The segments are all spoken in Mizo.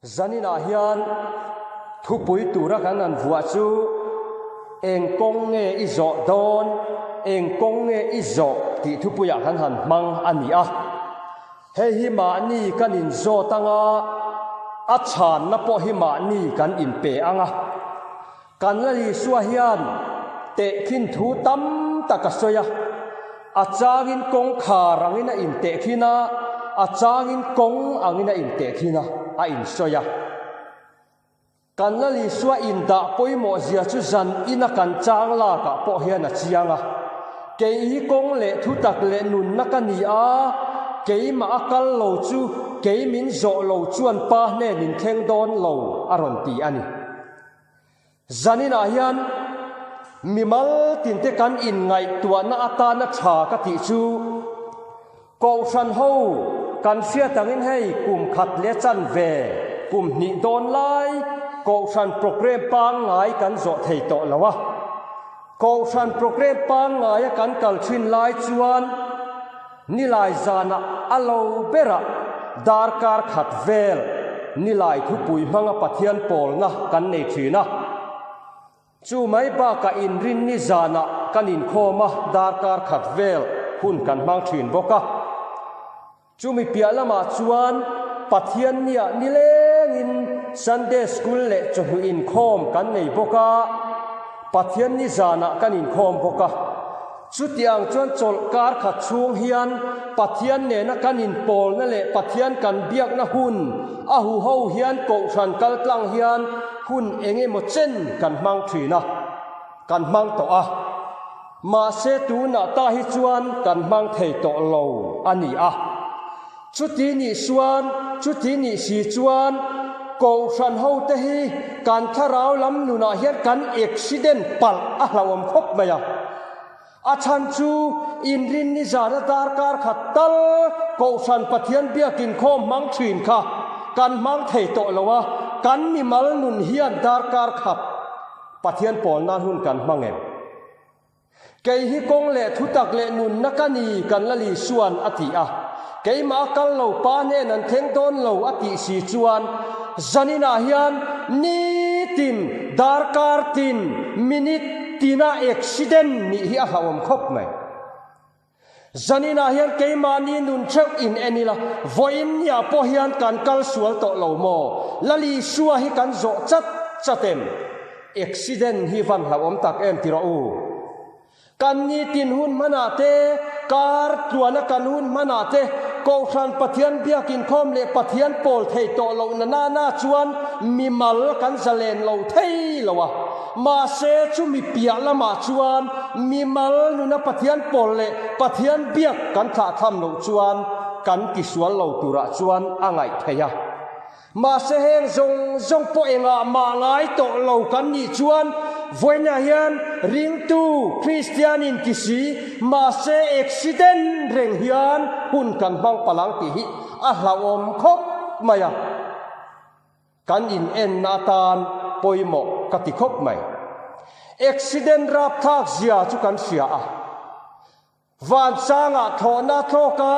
Zaninah hian thupui tura kan han vuah chu eng kawng nge i zawh dawn, eng kawng nge i zawh tih thupuiah kan han hmang a ni a. Hei hi mahni kan inzawt anga a chhanna pawh hi mahni kan inpe ang a. Kan la Isua hian tehkhin thu tam tak a sawi a, a changin kawngkhar angin a intehkhin a, a changin kawng angin a intehkhin a, a insawi a. Kan la Isua indah pawimawh zia chu zan ina kan chang lakah pawh hian a chiang a. Kei hi kawng leh thutak leh nunna ka ni a, keimah a kal lo chu kei min zawh lo chuan Pa hnen in thleng dawn lo a rawn ti a ni. Zaninah hian mimal tinte kan inngaihtuahna atana tha ka tih chu Kohhran ho kan hriat angin hei kum khat leh chanve kum hnih dawn lai Kohhran programme pangngai kan zawh thei tawh lo a. Kohhran programme pangngaia kan kal thin lai chuan Nilai zanah a lo berah darkar khat vel Nilai thupui hmanga Pathian pawlna kan nei thin a. Chu mai bakah inrinni zanah kan inkhawm a, darkar khat vel hun kan hmang thin bawk a. Chumi piah lamah chuan Pathianniah nilengin Sunday School leh chawhnu inkhawm kan nei bawk a, Pathianni zanah kan inkhawm bawk a. Chutiang chuan chawlh kar khat chhung hian Pathian nena kan inpawlna leh Pathian kan biakna hun a huho hian Kohhran kaltlang hian hun eng emaw chen kan hmang thin a, kan hmang tawh a. Mahse tunah ta hi chuan kan hmang thei tawh lo a ni a. Chuti nih suan, chuti nih si chuan Kohhran hote hi kan thlarau lam nunah hian kan accident palh a hlauhawm khawp mai a. A chhan chu inrinni zana darkar khat tal Kohhran Pathian biakin khawm hmang thin kha kan hmang thei tawh lo a, kan mimal nun hian darkar khat Pathian pawl nan hun kan hmang em? Kei hi kawng leh thutak leh nunna ka ni kan la Lisuan a ti a. Keimah a kal lo pa hnen an thleng dawn lo a tih si chuan zaninah hian nitin darkar tin minute tina accident nih hi a hlauhawm khawp mai. Zaninah hian keimahni nun theuh in en ila vawiin niah pawh hian kan kal sual tawh lo maw? Lalisua hi kan zawh chat chat em? Accident hi van hlauhawm tak em ti rawh u. Kan nitin hun hmanah te, kar tluana kan hun hmanah te, Kohhran Pathian biakinkhawm leh Pathian pawl thei tawh loh na nana chuan mimal kan zalen lo thei lo a. Mahse chumi piah lamah chuan mimal nuna Pathian pawl leh Pathian biak kan thlahthlam loh chuan kan tisual lo turah chuan a ngaih theih a. Mahse heng zawng zawng pawh engah mah ngai tawh lo kan nih chuan vawiinah hian ringtu Kristian in ti si, mahse accident reng hian hun kan hmang palh ang tih hi a hlauhawm khawp mai a, kan in enna atan pawimawh ka ti khawp mai. Accident rapthlak zia chu kan hria a. Vansangah thlawhna thlawk a,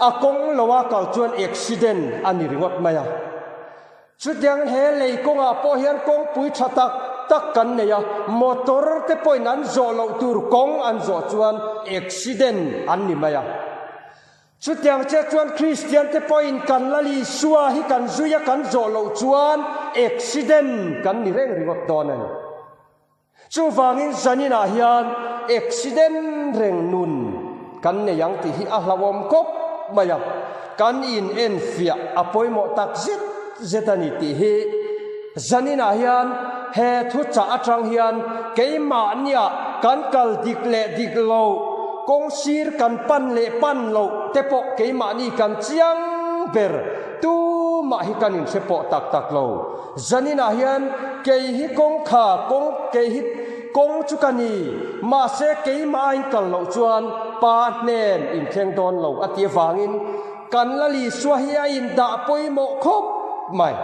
a kawng lo a kal chuan accident a ni ringawt mai a. Chutiang he lei kawngah pawh hian kawngpui tha tak tak kan nei a, motor te pawhin an zawh loh tur kawng an zawh chuan accident an ni mai a. Chutiang che chuan Kristian te pawhin kan Lal Isua hi kan zui a kan zawh loh chuan accident kan ni reng ringawt dawn a ni. Chuvangin zaninah hian accident reng nun kan nei ang tih hi a hlauhawm khawp mai a, kan in enfiah a pawimawh tak zet zet a ni tih hi zaninah hian he thuchah atang hian keimahnia kan kal dik leh dik lo, kawng sir kan pan leh pan loh te pawh keimahni kan chiang ber tumah hi kan inhre pawh tak tak lo. Zaninah hian kei hi kawng kha kawng kei hi kawng chu ka ni, mahse keimah a inkal loh chuan Pa hnen inthleng dawn lo a tih avangin kan Lal Isua hi a indah pawimawh khawp mai.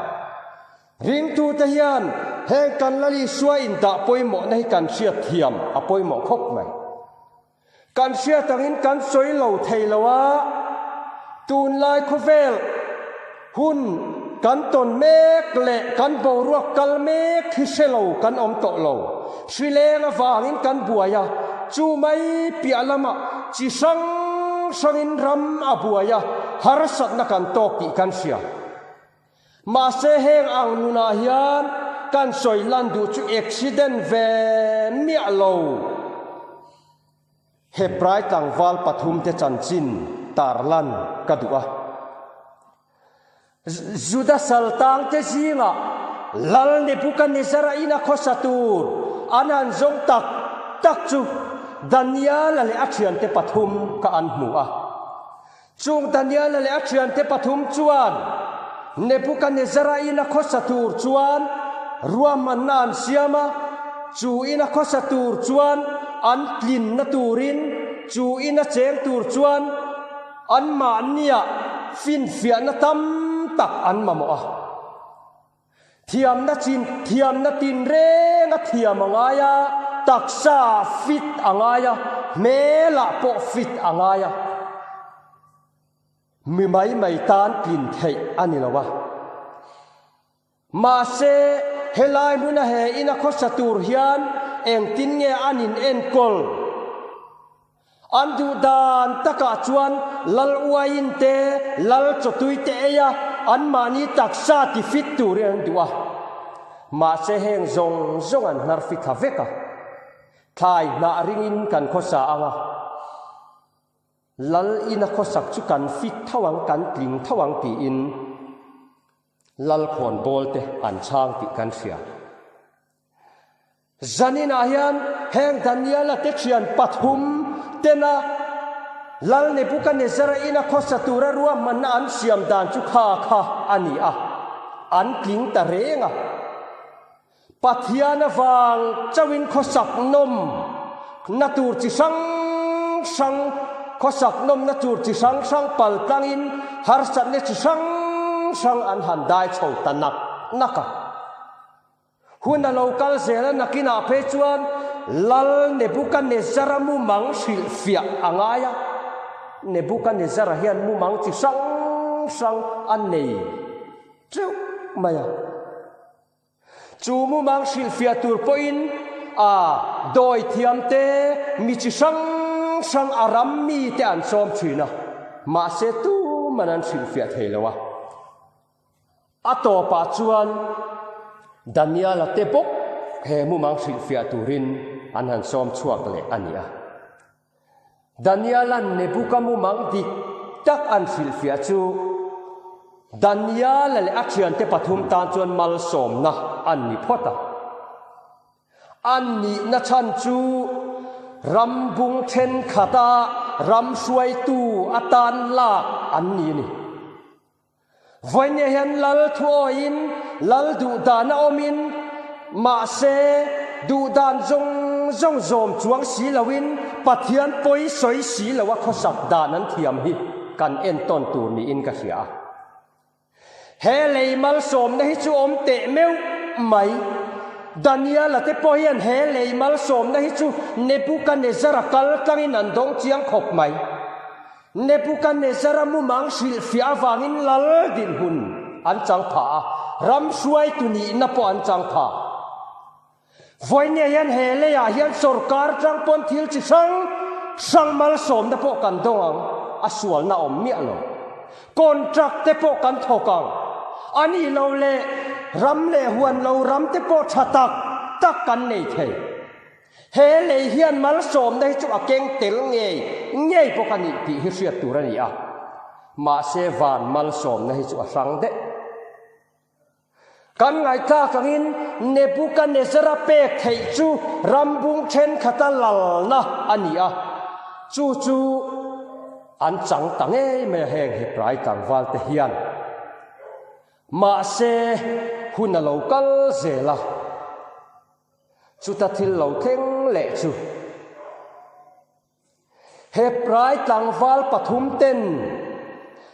Ringtute hian heng kan Lal Isua indah pawimawhna hi kan hriatthiam a pawimawh khawp mai. Kan hriat angin kan sawi lo thei lo a, tunlai khawvel hun kan tawn mek leh kan boruak kal mek hi hre lo kan awm tawh lo. Hri leng avangin kan buai a, chu mai piah lamah chi hrang hrangin ram a buai a, harsatna kan tawk tih kan hria. Mahse heng ang nunah hian kan sawi lan duh chu accident ve miah lo. Hebrai tlangval pathumte chanchin tarlan ka duh a. Juda saltangte zingah Lal Nebukanezzara ina khawsa tur an han zawng tak tak chu Daniela leh a thiante pathum kha an hmu a. Chung Daniela leh a thiante pathum chuan Nebukanezzara ina khawsa tur chuan ruahmanna an siam a, chu ina khawsa tur chuan an tlinna turin, chu ina cheng tur chuan anmahniah finfiahna tam tak an mamawh a. Thiamna chin, thiamna tinreng a thiam a ngai a, taksa ah fit a ngai a, hmel ah pawh fit a ngai a. Mi mai mai tan tlin theih a ni lo a. Mahse, helai hmuna he ina khawsa tur hian engtin nge an in enkawl? An duh dan takah chuan lal uaiin te, lal chawtui te ei a, anmahni taksa ti fit turin an duh a. Mahse heng zawng zawng an hnar fitha vek a. Thlai hnah ringin kan khawsa ang a. Lal ina khawsak chu kan fit tho ang, kan tling tho ang tiin lal khawnbawl te an chhang tih kan hria. Zaninah hian heng Daniela te thian pathum tena Lal Nebukanezzara ina khawsa tura ruahmanna an siam dan chu kha kha a ni a, an tling ta reng a. Pathian avang chauhin khawsak nawm na tur chi hrang hrang, khawsak nawmna tur chi hrang hrang pal tlangin harsatna chi hrang hrang an han dai chho ta nak nak a. Hun a lo kal zel a, nakinah phei chuan Lal Nebukanezzara mumang hrilhfiah a ngai a. Nebukanezzara hian mumang chi hrang hrang a nei teuh mai a. Chu mumang hrilhfiah tur pawhin a dawithiam te, mi chi hrang hrang a ram mite an sawm thin a, mahse tuman an hrilhfiah thei lo a. A tawpah chuan Daniela te bawk he mumang hrilhfiah turin an han sawm chhuak leh a ni a. Daniela'n Nebuka mumang dik tak an hrilhfiah chu Daniela leh a thiante pathum tan chuan malsawmna an ni phawt a. An nihna chhan chu ram bung thenkhat-a ram hruaitu atan lak an ni a ni. Vawinia hian Lal thuawiin Lal duhdan a awmin, mahse duhdan zawng zawng zawm chuang si loin Pathian pawi sawi si loa khawsak dan an thiam hi kan entawn tur niin ka hria a. He lei malsawmna hi chu awm teh meuh mai. Daniela te pawh hian he lei malsawmna hi chu Nebukanezzara kal tlangin an dawng chiang khawp mai. Nebukanezzara mumang hrilhfiah avangin lal dinhmun an chang phah a, ram hruaitu nihna pawh an chang phah. Vawinia hian he leiah hian sorkar tang pawn thil chi hrang hrang malsawmna pawh kan dawng ang, a sualna a awm miah lo. Contract te pawh kan thawk ang. A nih lo leh ram leh huan lo ram te pawh tha tak tak kan nei thei. He lei hian malsawmna hi chu a keng tel ngei ngei bawk a nih tih hi hriat tur a ni a, mahse van malsawmna hi chu a hrang daih. Kan ngaihthlak angin Nebukanezzara pek theih chu rambung thenkhat-a lalna a ni a, chu chu an chang ta ngei mai a heng Hebrai tlangval te hian. Mahse hun a lo kal zel a. Chuta thil lo thleng leh chu Hebrai tlangval pathum ten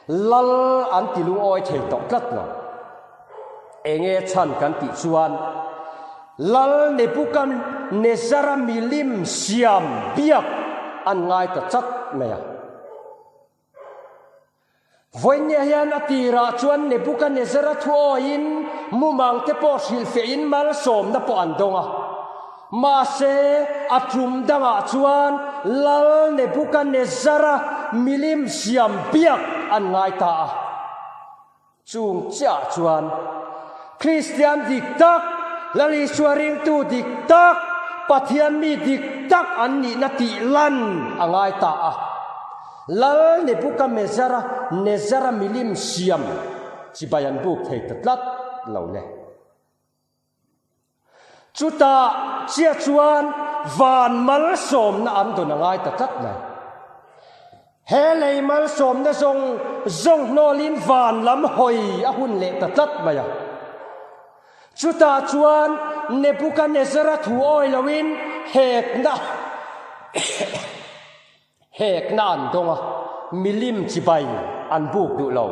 lal an ti lungawi thei tawh tlat lo. Enge chhan kan tih chuan Lal Nebukanezzara milim siam biak an ngai ta chat mai a. Vawinia hian a tirah chuan Nebukanezzara thu awiin mumang te pawh hrilhfiahin malsawmna pawh an dawng a. Mahse, a tum dangah chuan Lal Nebukanezzara milim siam biak an ngai ta a. Chung chiah chuan Kristian dik tak, Lal Isua ringtu dik tak, Pathian mi dik tak an nihna tih lan a ngai ta a. Lal Nebukamezara Nezara milim siam chibai an buk thei ta tlat lo le. Chutah chiah chuan van malsawmna an dawn a ngai ta tlat mai. He lei malsawmna zawng zawng hnawlin van lam hawi a hun leh ta tlat mai a. Chutah chuan Nebukanezzara thu awi loin hekna Hekna an dawng a, milim chibai an buk duh lo.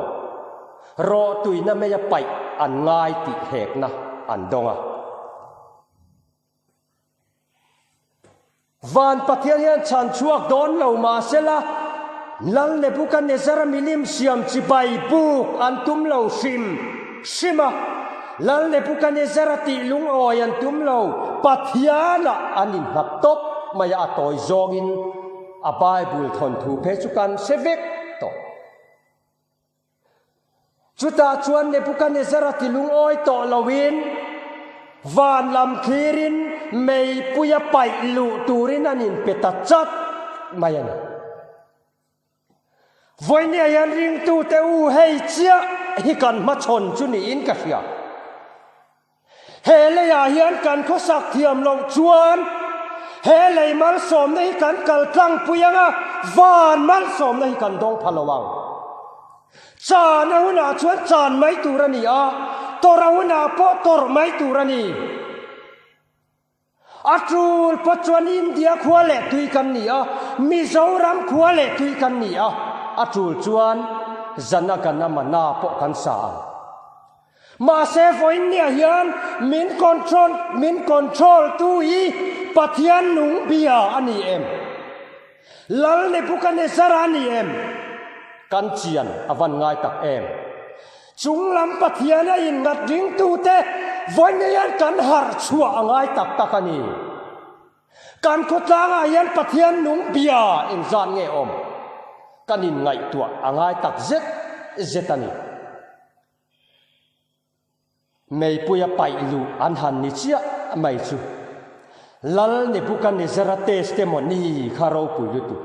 Rawhtuina meia paih an ngai tih hekna an dawng a. Van Pathian hian chhan chhuak dawn lo mahsela, Lal Nebukanezzara milim siam chibai buk an tum lo hrim hrim a. Lal Nebukanezzara tih lungawi an tum lo, Pathianah an innghat tawp mai a, a tawi zawngin a Bible thawnthu phei chu kan hre vek tawh. Chutah chuan Nebukanezzara ti lungawi tawh loin van lam thlirin meipuia paih luh turin an inpe ta chat mai a ni. Vawinia hian ringtute u hei chiah hi kan hmachhawn chu niin ka hria. He leiah hian kan khawsak thiam loh chuan he lei malsawmna hi kan kal tlangpui ang a, van malsawmna hi kan dawng pha lo ang. Chan a hunah chuan chan mai tur a ni a, tawrh a hunah pawh tawrh mai tur a ni. A tul pawh chuan India khua leh tui kan ni a, Mizoram khua leh tui kan ni a, a tul chuan Jana Gana Mana pawh kan sa ang. Mahse vawiinniah hian min control min control tu hi Pathian nung bia a ni em? Lal Nebuchadnezzar a ni em? Kan chian a van ngai tak em? Chunglam Pathian a inngat ringtute vawiin hian kan harh chhuah a ngai tak tak a ni. Kan khawtlangah hian Pathian nung bia engzat nge awm? Kan inngaihtuah a ngai tak zet zet a ni. Meipuia paih luh an han ni chiah mai chu Lal Nebukanezzara testimony kha ropui lutuk.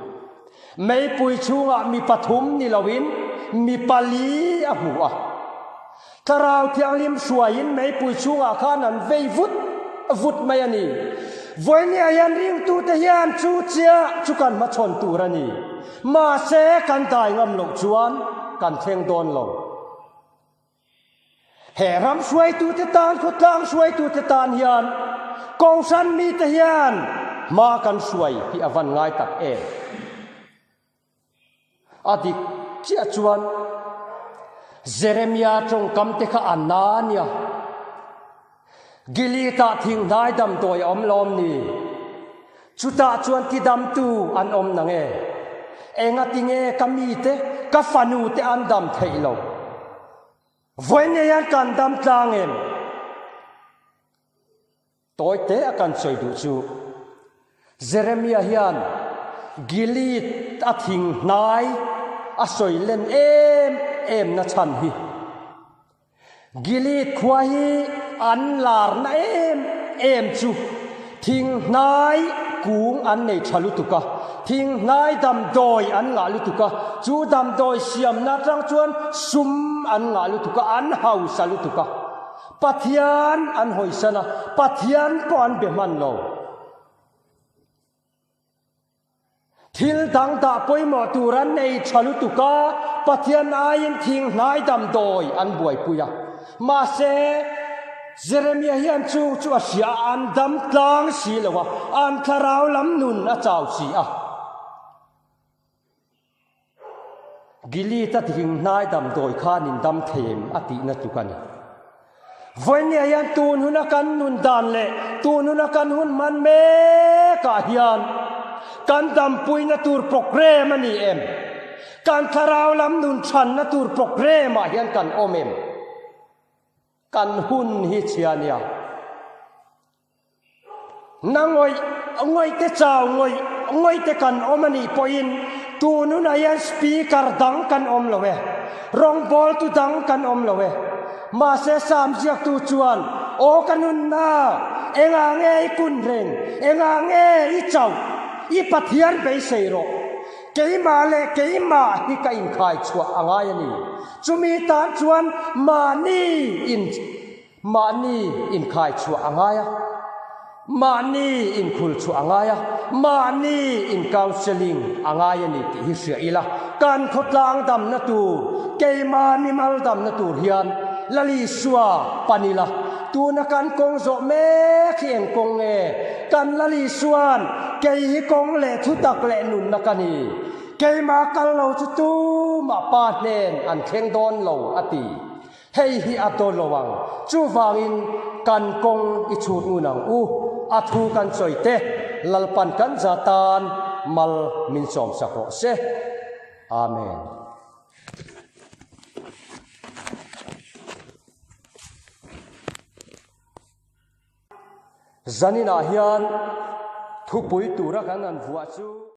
Meipui chhungah mi pathum ni loin mi pali a hmu a. Thlarau Thianghlim hruaiin meipui chhungah khan an vei vut vut mai a ni. Vawinia hian ringtute hian chu chiah chu kan hmachhawn tur a ni. Mahse kan dai ngam loh chuan kan thleng dawn lo. He ram hruaitute tan, khawtlang hruaitute tan hian Kohhran mite hian hma kan hruai hi a van ngai tak em? A dik chiah chuan Jeremia tawngkam te kha a na nia. Gilead-ah thinghnai damdawi a awm lawm ni? Chutah chuan tidamtu an awm nang e. Engatinge ka mite, ka fanute an dam theih loh? Vawiin hian kan dam tlang em? Tawi te a kan sawi duh chu, Jeremia hian Gilead a thinghnai a sawi len em em na chhan hi. Gilead khua hi an larna em em chu thinghnai kung an nei tha lutuk a, thinghnai damdawi an ngah lutuk a, chu damdawi siamna atang chuan sum an ngah lutuk a, an hausa lutuk a, Pathian an hawisan a, Pathian pawh an be hman lo. Thil dang dah pawimawh tur an nei tha lutuk a, Pathian aiin thinghnai damdawi an buaipui a. Mahse, Jeremia hian chu chu a hria a, an dam tlang si lo a, an thlarau lam nun a chau si a. Gilead-a thinghnai damdawi khan in dam thei em a tihna tluk a ni. Vawinia hian tun huna kan nun dan leh tun huna kan hun hman mekah hian kan dampuina tur programme a ni em? Kan thlarau lam nun chhanna tur programme ah hian kan awm em? Kan hun hi chhia nia. Na ngawih ngawih te chau ngawih ngawih te kan awm a nih pawhin tun hunah hian speaker dang kan awm lo e, rawngbawltu dang kan awm lo e. Mahse Sam ziaktu chuan, Aw ka nunna, engah nge i kun reng, engah nge i chauh, i Pathian beisei rawh. Keimah leh keimah hi ka inkhai chhuah a ngai a ni. Chumi tan chuan mahni in mahni inkhai chhuah a ngai a, mahni inkhul chhuah a ngai a, mahni in counselling a ngai a ni tih hi hria ila, kan khawtlang damna tur, keimah mimal damna tur hian Lalisua pan ila, tuna kan kawng zawh mek hi eng kawng nge? Kan Lalisuan kei hi kawng leh thutak leh nunna ka ni. Keimah kal lo chu tumah pa hnen an thleng dawn lo a ti. Hei hi a dawn lo ang. Chuvangin kan kawng i chhut ngun ang u. A thu kan sawi te Lalpan kan za tan mal min sawmsak rawh se. Amen. Zaninah hian thupui tura kan han vuah chu.